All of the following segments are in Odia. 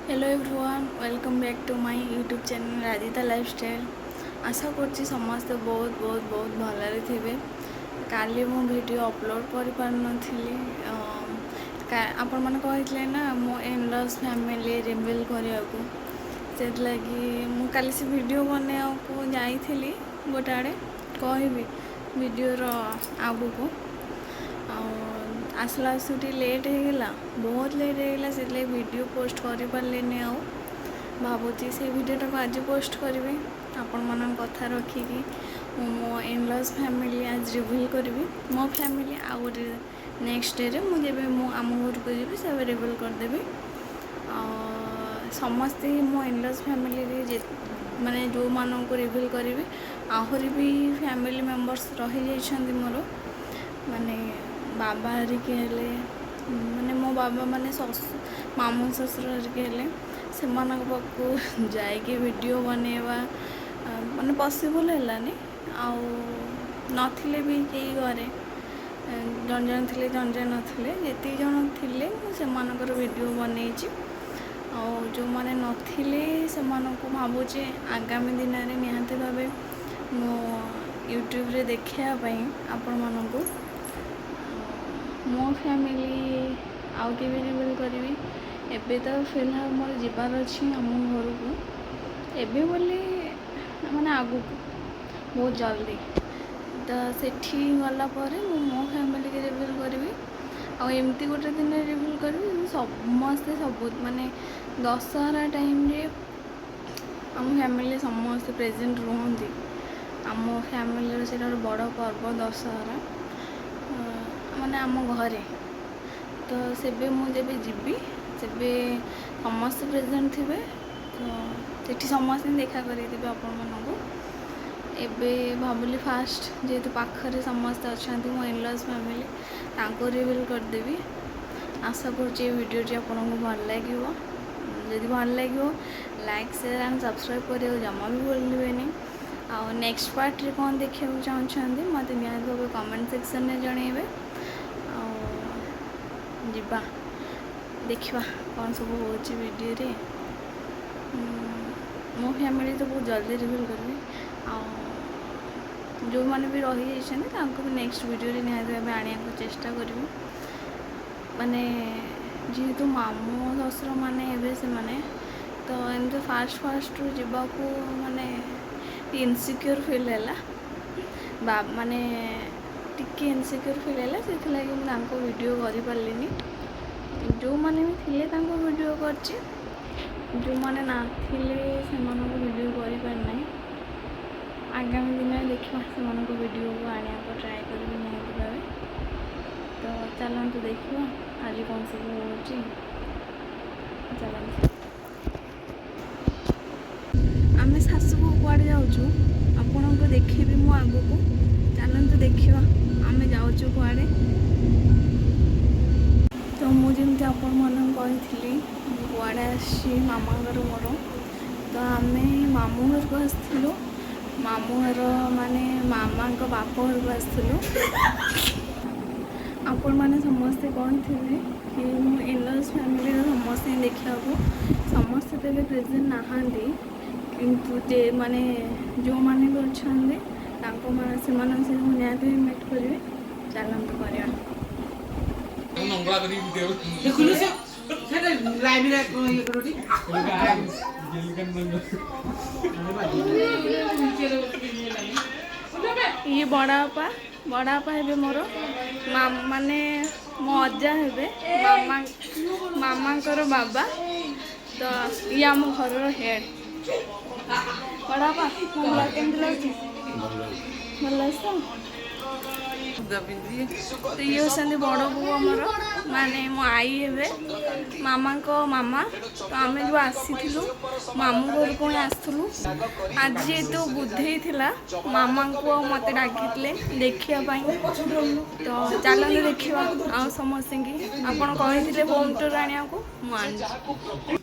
Hello everyone, welcome back to my YouTube channel Rajita Lifestyle। ଆଶା କରୁଛି ସମସ୍ତେ ବହୁତ ବହୁତ ବହୁତ ଭଲରେ ଥିବେ। କାଲି ମୁଁ ଭିଡ଼ିଓ ଅପଲୋଡ଼ କରିପାରିନଥିଲି। ଆପଣମାନେ କହିଥିଲେ ନା ମୋ ଇନଲସ୍ ଫ୍ୟାମିଲି ରିଭିଲ୍ କରିବାକୁ, ସେଥିଲାଗି ମୁଁ କାଲି ସେ ଭିଡ଼ିଓ ବନେଇବାକୁ ଯାଇଥିଲି ଗୋଟେ ଆଡ଼େ। କହିବି ଭିଡ଼ିଓର ଆଗକୁ। ଆଉ ଆସିଲା ଆସୁ ଟିକେ ଲେଟ୍ ହେଇଗଲା, ବହୁତ ଲେଟ୍ ହେଇଗଲା। ସେଥିଲାଗି ଭିଡ଼ିଓ ପୋଷ୍ଟ କରିପାରିଲିନି। ଆଉ ଭାବୁଛି ସେଇ ଭିଡ଼ିଓଟାକୁ ଆଜି ପୋଷ୍ଟ କରିବି। ଆପଣମାନଙ୍କ କଥା ରଖିକି ମୁଁ ମୋ ଇନଲସ୍ ଫ୍ୟାମିଲି ଆଜି ରିଭିଲ୍ କରିବି। ମୋ ଫ୍ୟାମିଲି ଆଉ ଗୋଟେ ନେକ୍ସଟ ଡେରେ ମୁଁ ଯେବେ ମୁଁ ଆମ ଘରକୁ ଯିବି, ସେବେ ରିଭିଲ୍ କରିଦେବି। ଆଉ ସମସ୍ତେ ମୋ ଇନଲସ୍ ଫ୍ୟାମିଲିରେ ଯେ ମାନେ ଯେଉଁମାନଙ୍କୁ ରିଭିଲ୍ କରିବି, ଆହୁରି ବି ଫ୍ୟାମିଲି ମେମ୍ବର୍ସ ରହିଯାଇଛନ୍ତି ମୋର। ମାନେ ବାବା ହେରିକି ହେଲେ, ମାନେ ମୋ ବାବା ମାନେ ମାମୁଁ ଶ୍ୱଶୁର ହେରିକି ହେଲେ, ସେମାନଙ୍କ ପାଖକୁ ଯାଇକି ଭିଡ଼ିଓ ବନେଇବା ମାନେ ପସିବଲ୍ ହେଲାନି। ଆଉ ନଥିଲେ ବି କେହି ଘରେ। ଜଣେ ଜଣେ ଥିଲେ, ଜଣେ ଜଣେ ନଥିଲେ। ଯେତିକି ଜଣ ଥିଲେ, ମୁଁ ସେମାନଙ୍କର ଭିଡ଼ିଓ ବନେଇଛି। ଆଉ ଯେଉଁମାନେ ନଥିଲେ, ସେମାନଙ୍କୁ ଭାବୁଛି ଆଗାମୀ ଦିନରେ ନିହାତି ଭାବେ ମୁଁ ୟୁଟ୍ୟୁବରେ ଦେଖାଇବା ପାଇଁ ଆପଣମାନଙ୍କୁ। ମୋ ଫ୍ୟାମିଲି ଆଉ କେବେ ରିଭିଲ୍ କରିବି। ଏବେ ତ ଫିଲହାଲ ମୋର ଯିବାର ଅଛି ଆମ ଘରକୁ। ଏବେ ବୋଲି ମାନେ ଆଗକୁ ବହୁତ ଜଲ୍ଦି। ତ ସେଠି ଗଲା ପରେ ମୁଁ ମୋ ଫ୍ୟାମିଲିକି ରିଭିଲ୍ କରିବି। ଆଉ ଏମିତି ଗୋଟେ ଦିନ ରିଭିଲ୍ କରିବି ଯେମିତି ସମସ୍ତେ ସବୁ ମାନେ ଦଶହରା ଟାଇମ୍ରେ ଆମ ଫ୍ୟାମିଲି ସମସ୍ତେ ପ୍ରେଜେଣ୍ଟ ରୁହନ୍ତି। ଆମ ଫ୍ୟାମିଲିର ସେଇଟା ଗୋଟେ ବଡ଼ ପର୍ବ ଦଶହରା, ମାନେ ଆମ ଘରେ। ତ ସେବେ ମୁଁ ଯେବେ ଯିବି, ସେବେ ସମସ୍ତେ ପ୍ରେଜେଣ୍ଟ ଥିବେ। ତ ସେଠି ସମସ୍ତଙ୍କୁ ଦେଖା କରେଇଦେବି ଆପଣମାନଙ୍କୁ। ଏବେ ଭାବିଲି ଫାଷ୍ଟ ଯେହେତୁ ପାଖରେ ସମସ୍ତେ ଅଛନ୍ତି ମୋ ଇନଲସ୍ ଫ୍ୟାମିଲି, ତାଙ୍କୁ ରିଭିଲ୍ କରିଦେବି। ଆଶା କରୁଛି ଏ ଭିଡ଼ିଓଟି ଆପଣଙ୍କୁ ଭଲ ଲାଗିବ। ଯଦି ଭଲ ଲାଗିବ, ଲାଇକ୍, ସେୟାର ଆଣ୍ଡ ସବସ୍କ୍ରାଇବ୍ କରିବାକୁ ଜମା ବି ଭୁଲିବେନି। ଆଉ ନେକ୍ସଟ ପାର୍ଟରେ କ'ଣ ଦେଖିବାକୁ ଚାହୁଁଛନ୍ତି, ମୋତେ ନିହାତି ଭାବେ କମେଣ୍ଟ ସେକ୍ସନରେ ଜଣାଇବେ। ଆଉ ଯିବା, ଦେଖିବା କ'ଣ ସବୁ ହେଉଛି ଭିଡ଼ିଓରେ। ମୋ ଫ୍ୟାମିଲି ତ ବହୁତ ଜଲ୍ଦି ରିଭିଲ୍ କରିବି। ଆଉ ଯେଉଁମାନେ ବି ରହିଯାଇଛନ୍ତି, ତାଙ୍କୁ ବି ନେକ୍ସଟ ଭିଡ଼ିଓରେ ନିହାତି ଭାବେ ଆଣିବାକୁ ଚେଷ୍ଟା କରିବି। ମାନେ ଯେହେତୁ ମାମୁଁ ଶ୍ୱଶୁର ମାନେ ହେବେ ସେମାନେ, ତ ଏମିତି ଫାଷ୍ଟ ଫାଷ୍ଟରୁ ଯିବାକୁ ମାନେ ଇନସିକ୍ୟୁର୍ ଫିଲ୍ ହେଲା ବା ମାନେ ଟିକେ ଇନସିକ୍ୟୁର୍ ଫିଲ୍ ହେଲା। ସେଥିଲାଗି ମୁଁ ତାଙ୍କ ଭିଡ଼ିଓ କରିପାରିଲିନି। ଯେଉଁମାନେ ବି ଥିଲେ, ତାଙ୍କ ଭିଡ଼ିଓ କରିଛି। ଯେଉଁମାନେ ନଥିଲେ, ସେମାନଙ୍କ ଭିଡ଼ିଓ କରିପାରିନାହିଁ। ଆଗାମୀ ଦିନରେ ଦେଖିବା, ସେମାନଙ୍କ ଭିଡ଼ିଓକୁ ଆଣିବାକୁ ଟ୍ରାଏ କରିବି ନିହାତି ଭାବେ। ତ ଚାଲନ୍ତୁ ଦେଖିବା ଆଜି କ'ଣ ସବୁ ହେଉଛି। ଚାଲନ୍ତୁ। ଆମେ ଶାଶୁ ବୋହୂ କୁଆଡ଼େ ଯାଉଛୁ, ଆପଣଙ୍କୁ ଦେଖେଇବି ମୁଁ ଆଗକୁ। ଚାଲନ୍ତୁ ଦେଖିବା ଆମେ ଯାଉଛୁ କୁଆଡ଼େ। ତ ମୁଁ ଯେମିତି ଆପଣମାନଙ୍କୁ କହିଥିଲି, ମୁଁ କୁଆଡ଼େ ଆସିଛି ମାମାଙ୍କର ମୋର। ତ ଆମେ ମାମୁଁ ଘରକୁ ଆସିଥିଲୁ। ମାମୁଁ ଘର ମାନେ ମାମାଙ୍କ ବାପ ଘରକୁ ଆସିଥିଲୁ। ଆପଣମାନେ ସମସ୍ତେ କହିଥିବେ କି ମୁଁ ଇନଲସ୍ ଫ୍ୟାମିଲିର ସମସ୍ତଙ୍କୁ ଦେଖିବାକୁ। ସମସ୍ତେ ତ ଏବେ ପ୍ରେଜେଣ୍ଟ ନାହାନ୍ତି, କିନ୍ତୁ ଯେ ମାନେ ଯେଉଁମାନେ ବି ଅଛନ୍ତି, ତାଙ୍କ ମାନେ ସେମାନଙ୍କ ସହିତ ମୁଁ ନିହାତି ମିଟ୍ କରିବି। ଚାଲନ୍ତୁ କରିବା। ନଙ୍ଗଳା କରିକି ଭିଡ଼ିଓ। ଦେଖୁନୁ, ସେ ସେଟା ଲାଇଭରେ ଇଏ କରୁଛି। ଗେଲିକାନ। ଇଏ ବଡ଼ ବାପା, ବଡ଼ ବାପା ହେବେ ମୋର, ମାନେ ମୋ ଅଜା ହେବେ, ମାମା ମାମାଙ୍କର ବାବା। ତ ଇଏ ଆମ ଘରର ହେଡ଼୍। ବଡ଼ ବାପା, ମୋ ବ୍ଲଗ୍ କେମିତି ଲାଗୁଛି? ଭଲ ଅଛି ତ? ତ ଇଏ ହେଉଛନ୍ତି ବଡ଼ ବୋଉ ଆମର, ମାନେ ମୋ ଆଈ ହେବେ, ମାମାଙ୍କ ମାମା। ତ ଆମେ ଯେଉଁ ଆସିଥିଲୁ, ମାମୁଁ ଘରକୁ ହିଁ ଆସିଥିଲୁ। ଆଜି ଯେହେତୁ ବୁଧେଇ ଥିଲା, ମାମାଙ୍କୁ ଆଉ ମୋତେ ଡାକିଥିଲେ ଦେଖିବା ପାଇଁ। ତ ଚାଲନ୍ତୁ ଦେଖିବା ଆଉ ସମସ୍ତଙ୍କୁ। ଆପଣ କହିଥିଲେ ହୋମ୍ ଟୁର୍ ଆଣିବାକୁ, ମୁଁ ଆଣିଛି।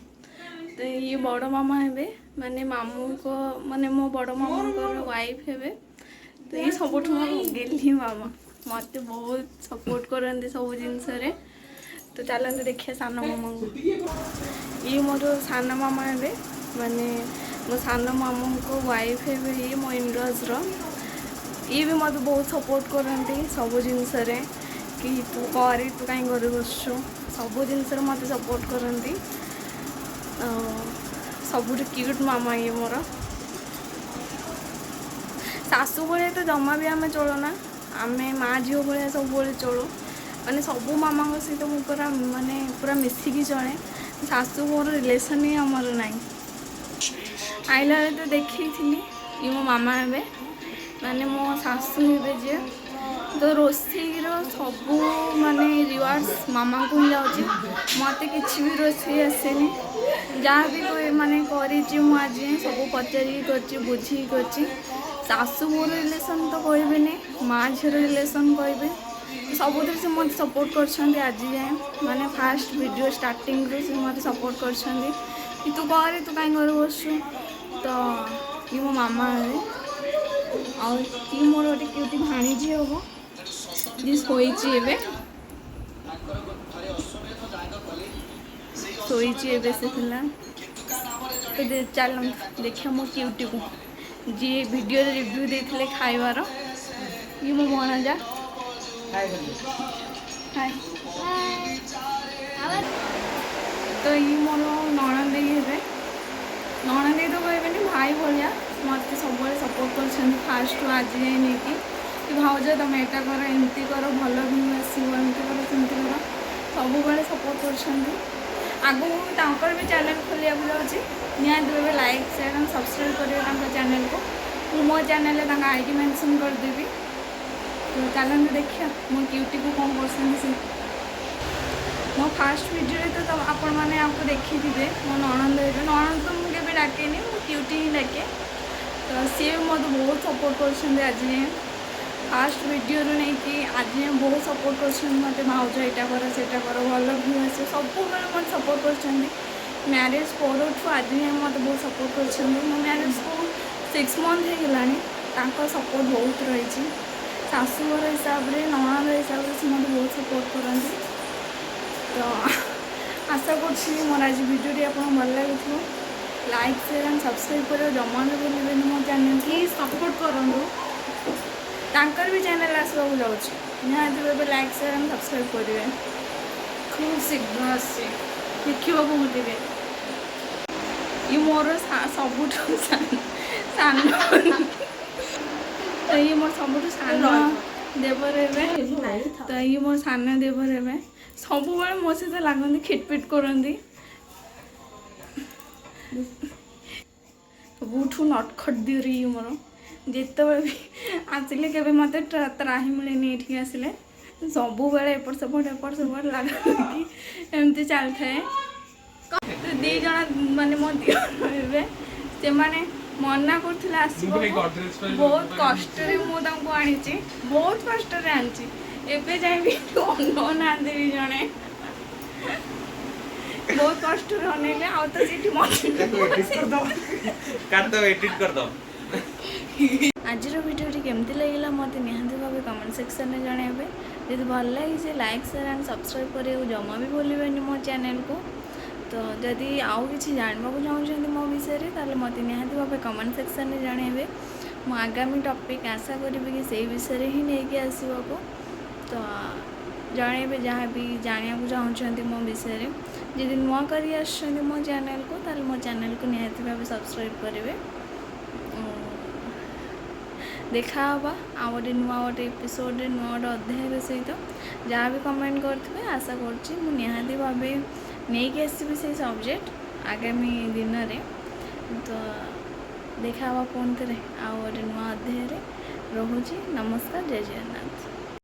ତ ଇଏ ବଡ଼ ମାମା ହେବେ, ମାନେ ମାମୁଁଙ୍କ ମାନେ ମୋ ବଡ଼ ମାମୁଁଙ୍କର ୱାଇଫ୍ ହେବେ। ତ ଇଏ ସବୁଠୁ ମୋ ଗେହ୍ଲି ମାମା, ମୋତେ ବହୁତ ସପୋର୍ଟ କରନ୍ତି ସବୁ ଜିନିଷରେ। ତ ତ ଚାଲନ୍ତୁ ଦେଖିବା ସାନ ମାମାଙ୍କୁ। ଇଏ ମୋର ସାନ ମାମା ହେବେ, ମାନେ ମୋ ସାନ ମାମୁଁଙ୍କ ୱାଇଫ୍ ହେବେ ଇଏ, ମୋ ଇନଲଜ୍ର। ଇଏ ବି ମୋତେ ବହୁତ ସପୋର୍ଟ କରନ୍ତି ସବୁ ଜିନିଷରେ, କି ତୁ କରେ, ତୁ କାହିଁ ଘରେ ବସୁଛୁ। ସବୁ ଜିନିଷରେ ମୋତେ ସପୋର୍ଟ କରନ୍ତି। ଆଉ ସବୁଠୁ କ୍ୟୁଟ୍ ମାମା ଇଏ ମୋର। ଶାଶୁ ଭଳିଆ ତ ଜମା ବି ଆମେ ଚଳୁନା, ଆମେ ମା ଝିଅ ଭଳିଆ ସବୁବେଳେ ଚଳୁ। ମାନେ ସବୁ ମାମାଙ୍କ ସହିତ ମୁଁ ପୁରା ମାନେ ପୁରା ମିଶିକି ଚଳେ। ଶାଶୁ ମୋର ରିଲେସନ୍ ହିଁ ଆମର ନାହିଁ। ଆଇଲା ବେଳେ ତ ଦେଖେଇଥିଲି, ଇଏ ମୋ ମାମା ହେବେ, ମାନେ ମୋ ଶାଶୁ ହେବେ ଯିଏ। ତ ରୋଷେଇର ସବୁ ମାନେ ରିୱାର୍ଡ଼ସ୍ ମାମାଙ୍କୁ ହିଁ ଯାଉଛି। ମୋତେ କିଛି ବି ରୋଷେଇ ଆସେନି। ଯାହା ବି ମାନେ କରିଛି ମୁଁ ଆଜି ଯାଏଁ, ସବୁ ପଚାରିକି କରିଛି, ବୁଝିକି କରିଛି। ଶାଶୁ ମୋର ରିଲେସନ୍ ତ କହିବେନି, ମା ଝିଅର ରିଲେସନ୍ କହିବେ। ସବୁଥିରେ ସେ ମୋତେ ସପୋର୍ଟ କରିଛନ୍ତି ଆଜି ଯାଏଁ। ମାନେ ଫାଷ୍ଟ ଭିଡ଼ିଓ ଷ୍ଟାର୍ଟିଂରୁ ସେ ମୋତେ ସପୋର୍ଟ କରିଛନ୍ତି କି ତୁ କରେ, ତୁ କାହିଁ ଘରେ ବସୁଛୁ। ତ ଇଏ ମୋ ମାମା ହେବେ। ଆଉ ଇଏ ମୋର ଗୋଟେ କ୍ୟୁଟି ଭାଣିଜୀ ହେବ, ଯିଏ ଶୋଇଛି ଏବେ। ଶୋଇଛି ଏବେ ସେ ପିଲା। ତ ଚାଲନ୍ତୁ ଦେଖିବା ମୋ କ୍ୟୁଟିକୁ, ଯିଏ ଭିଡ଼ିଓରେ ରିଭ୍ୟୁ ଦେଇଥିଲେ ଖାଇବାର। ଇଏ ମୋ ଭଣଜା। ହାଏ। ତ ଇଏ ମୋର ନଣନ୍ଦେଇ ହେବେ। ନଣନ୍ଦେଇ ତ କହିବେନି, ଭାଇ ଭଳିଆ ମୋତେ ସବୁବେଳେ ସପୋର୍ଟ କରିଛନ୍ତି ଫାଷ୍ଟରୁ ଆଜି ଯାଏଁ ନେଇକି, କି ଭାଉଜ, ତମେ ଏଇଟା କର, ଏମିତି କର, ଭଲ ଭିଉ ଆସିବ, ଏମିତି କର, ସେମିତି କର। ସବୁବେଳେ ସପୋର୍ଟ କରୁଛନ୍ତି। ଆଗକୁ ତାଙ୍କର ବି ଚ୍ୟାନେଲ୍ ଖୋଲିବାକୁ ଯାଉଛି। ନିହାତି ଭାବେ ଲାଇକ୍, ସେୟାର ଆଣ୍ଡ ସବସ୍କ୍ରାଇବ୍ କରିବେ ତାଙ୍କ ଚ୍ୟାନେଲ୍କୁ। ମୁଁ ମୋ ଚ୍ୟାନେଲ୍ରେ ତାଙ୍କ ଆଇଡ଼ି ମେନସନ୍ କରିଦେବି। ତ ଚାଲନ୍ତୁ ଦେଖିବା ମୋ କ୍ୟୁଟିକୁ କ'ଣ କରୁଛନ୍ତି ସେ। ମୋ ଫାଷ୍ଟ ଭିଡ଼ିଓରେ ତ ଆପଣମାନେ ଆକୁ ଦେଖିଥିବେ। ମୋ ନଣନ୍ଦ ହେବେ। ନଣନ୍ଦ ତ ମୁଁ କେବେ ଡାକେନି, ମୁଁ କ୍ୟୁଟି ହିଁ ଡାକେ। ତ ସିଏ ବି ମୋତେ ବହୁତ ସପୋର୍ଟ କରୁଛନ୍ତି ଆଜି ଯାଏଁ। ଫାଷ୍ଟ ଭିଡ଼ିଓରୁ ନେଇକି ଆଜି ଯାଏଁ ବହୁତ ସପୋର୍ଟ କରୁଛନ୍ତି ମୋତେ। ଭାଉଜ, ଏଇଟା କର, ସେଇଟା କର, ଭଲ ଭିଉ ଆସିବ। ସବୁବେଳେ ମୋତେ ସପୋର୍ଟ କରୁଛନ୍ତି। ମ୍ୟାରେଜ୍ ପରଠୁ ଆଜି ଯାଏଁ ମୋତେ ବହୁତ ସପୋର୍ଟ କରୁଛନ୍ତି। ମୋ ମ୍ୟାରେଜ୍କୁ 6 ମନ୍ଥ ହେଇଗଲାଣି, ତାଙ୍କ ସପୋର୍ଟ ବହୁତ ରହିଛି। ଶାଶୁଘର ହିସାବରେ, ନଣନ୍ଦ ହିସାବରେ ସେ ମୋତେ ବହୁତ ସପୋର୍ଟ କରନ୍ତି। ତ ଆଶା କରୁଛି ମୋର ଆଜି ଭିଡ଼ିଓଟି ଆପଣଙ୍କୁ ଭଲ ଲାଗିଥିବ। ଲାଇକ୍, ସେୟାର ଆଣ୍ଡ ସବସ୍କ୍ରାଇବ୍ କରିବାକୁ ଜମା ବି ଭୁଲିବେନି ମୋ ଚ୍ୟାନେଲ୍କୁ। ପ୍ଲିଜ୍ ସପୋର୍ଟ କରନ୍ତୁ। ତାଙ୍କର ବି ଚ୍ୟାନେଲ୍ ଆସିବାକୁ ଯାଉଛି। ନିହାତି ଭାବେ ଲାଇକ୍, ସେୟାର ଆଣ୍ଡ ସବସ୍କ୍ରାଇବ୍ କରିବେ। ଖୁବ୍ ଶୀଘ୍ର ଆସୁଛି, ଦେଖିବାକୁ ଭୁଲିବେ। ଇଏ ମୋର ସବୁଠୁ ସାନ ସାନ। ତ ଇଏ ମୋର ସବୁଠୁ ସାନ ଦେବର ହେବେ। ତ ଇଏ ମୋର ସାନ ଦେବର ହେବେ। ସବୁବେଳେ ମୋ ସହିତ ଲାଗନ୍ତି, ଖିଟପିଟ କରନ୍ତି। ସବୁଠୁ ନଟଖଟ ଦିଅର ଇଏ ମୋର। ଯେତେବେଳେ ବି ଆସିଲେ, କେବେ ମୋତେ ତ୍ରାହି ମିଳେନି ଏଠିକି ଆସିଲେ। ସବୁବେଳେ ଏପଟ ସେପଟ ଏପଟ ସେପଟ ଲାଗି ଏମିତି ଚାଲିଥାଏ। ତ ଦି ଜଣ ମାନେ ମୋ ଦିଅର ହେବେ, ସେମାନେ ମନା କରୁଥିଲେ ମୁଁ ଆସିବାକୁ। ଭାଇ ଗଡରେଜ ପାଇଁ ବହୁତ କଷ୍ଟରେ ମୁଁ ତାଙ୍କୁ ଆଣିଛି, ବହୁତ କଷ୍ଟରେ ଆଣିଛି। ଏବେ ଯାଏଁ ବି ଅନଉନାହାନ୍ତି ବି ଜଣେ। ବହୁତ କଷ୍ଟରେ ଅନେଇଲେ। ଆଉ ତ ସେଠି ମତେ କାଟିଦବ, ଏଡିଟ୍ କରିଦବ। ଆଜିର ଭିଡ଼ିଓଟି କେମିତି ଲାଗିଲା, ମୋତେ ନିହାତି ଭାବେ କମେଣ୍ଟ ସେକ୍ସନରେ ଜଣାଇବେ। ଯଦି ଭଲ ଲାଗିଛି, ଲାଇକ୍, ସେୟାର ଆଣ୍ଡ ସବସ୍କ୍ରାଇବ୍ କରିବାକୁ ଜମା ବି ଭୁଲିବେନି ମୋ ଚ୍ୟାନେଲକୁ। ତ ଯଦି ଆଉ କିଛି ଜାଣିବାକୁ ଚାହୁଁଛନ୍ତି ମୋ ବିଷୟରେ, ତାହେଲେ ମୋତେ ନିହାତି ଭାବେ କମେଣ୍ଟ ସେକ୍ସନରେ ଜଣାଇବେ। ମୁଁ ଆଗାମୀ ଟପିକ୍ ଆଶା କରିବି କି ସେଇ ବିଷୟରେ ହିଁ ନେଇକି ଆସିବାକୁ। ତ ଜଣାଇବେ ଯାହା ବି ଜାଣିବାକୁ ଚାହୁଁଛନ୍ତି ମୋ ବିଷୟରେ। ଯଦି ନୂଆ କରି ଆସୁଛନ୍ତି ମୋ ଚ୍ୟାନେଲକୁ, ତାହେଲେ ମୋ ଚ୍ୟାନେଲକୁ ନିହାତି ଭାବେ ସବସ୍କ୍ରାଇବ୍ କରିବେ। ଦେଖା ହେବା ଆଉ ଗୋଟେ ନୂଆ ଗୋଟେ ଏପିସୋଡ଼ରେ, ନୂଆ ଗୋଟେ ଅଧ୍ୟାୟର ସହିତ। ଯାହା ବି କମେଣ୍ଟ କରିଥିବେ, ଆଶା କରୁଛି ମୁଁ ନିହାତି ଭାବେ ନେଇକି ଆସିବି ସେଇ ସବଜେକ୍ଟ ଆଗାମୀ ଦିନରେ। ତ ଦେଖା ହେବା ପୁଣି ଥରେ ଆଉ ଗୋଟେ ନୂଆ ଅଧ୍ୟାୟରେ। ରହୁଛି, ନମସ୍କାର, ଜୟ ଜଗନ୍ନାଥ।